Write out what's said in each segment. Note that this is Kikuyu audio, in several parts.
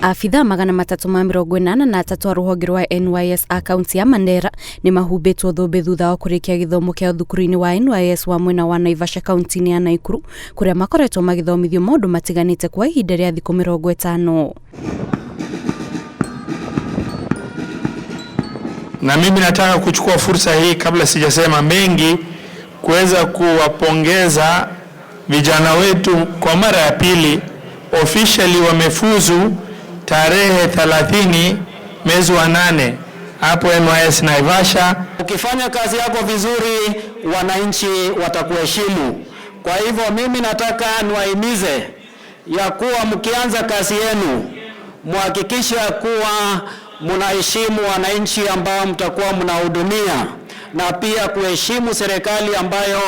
Abithaa 383 a rũhonge rwa NYS a kaunti ya Mandera nĩ mahumbĩtwo thũmbĩ thutha wa kũrĩkia gĩthomo kĩao thukuru-inĩ wa NYS wa mwena wa Naivasha kaunti-inĩ ya Naikuru, kũrĩa makoretwo magĩthomithio maũndũ matiganĩte kwa ihinda rĩa thikũ 50. Na mimi nataka kuchukua fursa hii kabla sijasema mengi kuweza kuwapongeza vijana wetu kwa mara ya pili officially wamefuzu tarehe 30 mwezi wa 8 hapo NYS Naivasha. Ukifanya kazi yako vizuri, wananchi watakuheshimu. Kwa hivyo mimi nataka niwahimize ya kuwa mkianza kazi yenu muhakikishe kuwa mnaheshimu wananchi ambao mtakuwa mnahudumia na pia kuheshimu serikali ambayo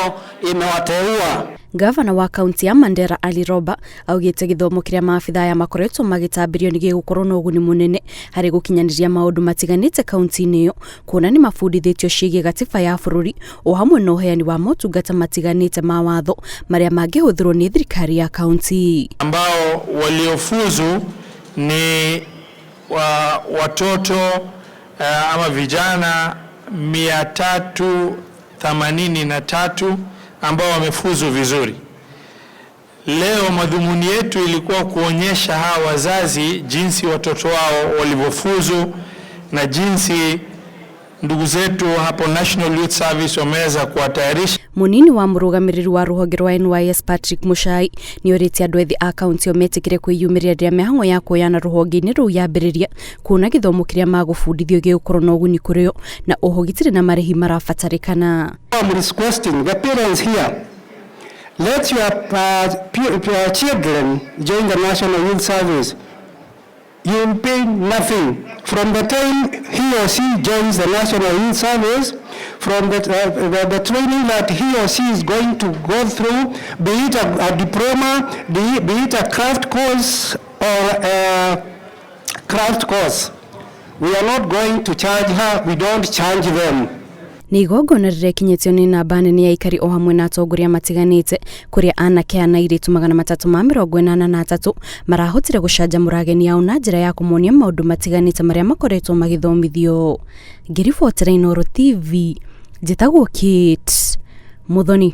imewateua. Gavana wa kaunti ya Mandera Ali Roba augĩte gĩthomo kĩrĩa maabithaa aya makoretwo magĩtambĩrio nĩ gĩgũkorwo na ũguni mũnene harĩ gũkinyanĩria maũndũ matiganĩte kaunti-inĩ ĩyo, kuona nĩ mabundithĩtio ciĩgiĩ gatiba ya bũrũri o hamwe na ũheani wa motungata matiganĩte ma watho marĩa mangĩhũthĩrwo nĩ thirikari ya kaunti. Ambao waliofuzu ni watoto ama vijana 383 ambao wamefuzu vizuri. Leo madhumuni yetu ilikuwa kuonyesha hawa wazazi jinsi watoto wao walivyofuzu na jinsi ndugu zetu hapo National Youth Service wameweza kuwatayarisha. Munini wa mũrũgamĩrĩri wa rũhonge rwa NYS Patrick Muchai nĩ orĩtie andũ ethĩ a kaunti ĩyo metĩkĩre kwĩyumĩria rĩrĩa mĩhang'o ya kuoyana rũhonge-inĩ rũu yambĩrĩria, kuona gĩthomo kĩrĩa magũbundithio gĩgũkorwo na ũguni kũrĩ o na oho gĩtirĩ na marĩhi marabatarĩkana. I'm requesting the parents here, let your children join the National Youth Service. You will pay nothing. From the time he or she joins the National Youth Service, from the training that he or she is going to go through, be it a diploma, be it a craft course or a craft course, we are not going to charge her, we don't charge them. Nĩ igongona rĩrekinyĩtio nĩ namba nene ya aikari o hamwe na atongoria matiganĩte, kũrĩa anake na airĩtu 383 marahotire gũcanjamũra ageni ao na njĩra ya kũmonia maũndũ matiganĩte marĩa makoretwo magĩthomithio. Ngĩribotera Inooro TV, njĩtagwo Kate Muthoni.